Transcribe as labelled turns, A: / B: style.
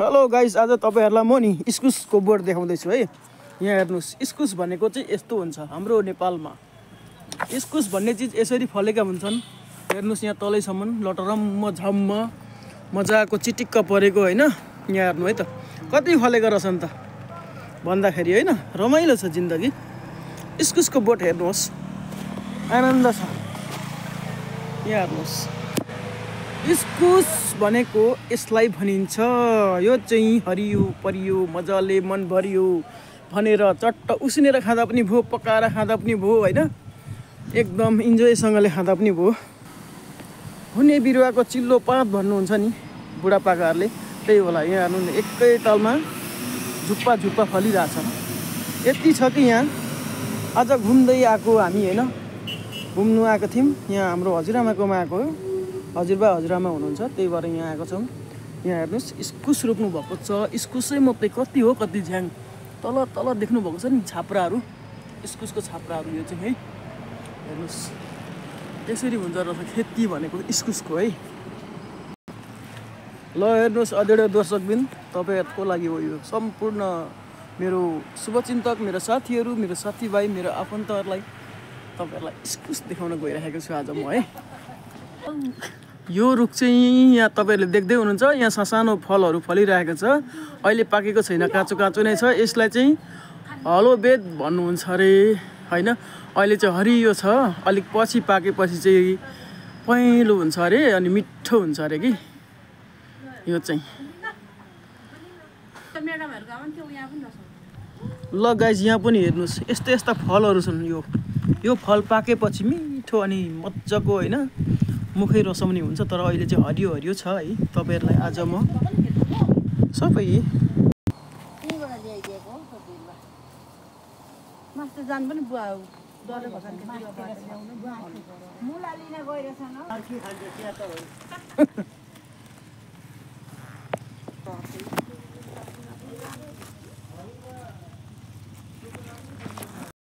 A: Hello guys, आज तपाईहरुलाई म नि इस्कुसको बोट देखाउँदैछु है। यहाँ हेर्नुस्, इस्कुस भनेको चाहिँ यस्तो हुन्छ हाम्रो नेपालमा। इस्कुस भन्ने चीज यसरी फलेका हुन्छन्। हेर्नुस् यहाँ तलैसम्म लटरम्म झम्म मजाको चिटिक्क परेको हैन। यहाँ हेर्नु है त कति फलेको रहेछन् त भन्दाखेरि हैन। रमाइलो छ जिन्दगी। इस्कुसको बोट हेर्नुहोस्, आनन्द छ। यहाँ हेर्नुहोस्, इस्कुस भनेको यसलाई भनिन्छ। यो चाहिँ हरियो परियो मजाले मन भरियो भनेर चट्ट उसिनेर खाँदा पनि भो, पकाएर खाँदा पनि भो हैन। एकदम इन्जोयसँगले खाँदा पनि भो। हुने बिरुवाको चिल्लो पात भन्नुहुन्छ नि बुढापाकाहरूले, त्यही होला। यहाँ हेर्नु न, एकै तालमा झुप्पा झुप्पा फलिरहेछ। यति छ कि यहाँ आज घुम्दै आएको हामी हैन, घुम्नु आएको थियौँ। यहाँ हाम्रो हजुरआमाकोमा आएको हो। हजुरबा हजुरआमा हुनुहुन्छ, त्यही भएर यहाँ आएको छौँ। यहाँ हेर्नुहोस्, इस्कुस रोप्नु भएको छ। इस्कुसै मात्रै कति हो, कति झ्याङ तल तल देख्नु भएको छ नि छाप्राहरू, इस्कुसको छाप्राहरू। यो चाहिँ है हेर्नुहोस्, यसरी हुन्छ रहेछ खेती भनेको इस्कुसको है। ल हेर्नुहोस् अध्यय दर्शकबिन, तपाईँहरूको लागि हो यो सम्पूर्ण मेरो शुभचिन्तक, मेरो साथीहरू, मेरो साथीभाइ, मेरो आफन्तहरूलाई तपाईँहरूलाई इस्कुस देखाउन गइरहेको छु आज म है। यो रुख चाहिँ यहाँ तपाईँहरूले देख्दै हुनुहुन्छ, यहाँ सानो फलहरू फलिरहेको छ। अहिले पाकेको छैन, काँचो काँचो नै छ। यसलाई चाहिँ हलो बेद भन्नुहुन्छ अरे हैन। अहिले चाहिँ हरियो छ, अलिक पछि पाकेपछि चाहिँ पहेँलो हुन्छ अरे अनि मिठो हुन्छ अरे कि यो चाहिँ। ल गाइज, यहाँ पनि हेर्नुहोस्, यस्ता यस्ता फलहरू छन्। यो फल पाकेपछि मिठो अनि मजाको हैन मुखै रसाउने हुन्छ। तर अहिले चाहिँ हरियो हरियो छ है। तपाईँहरूलाई आज म सबै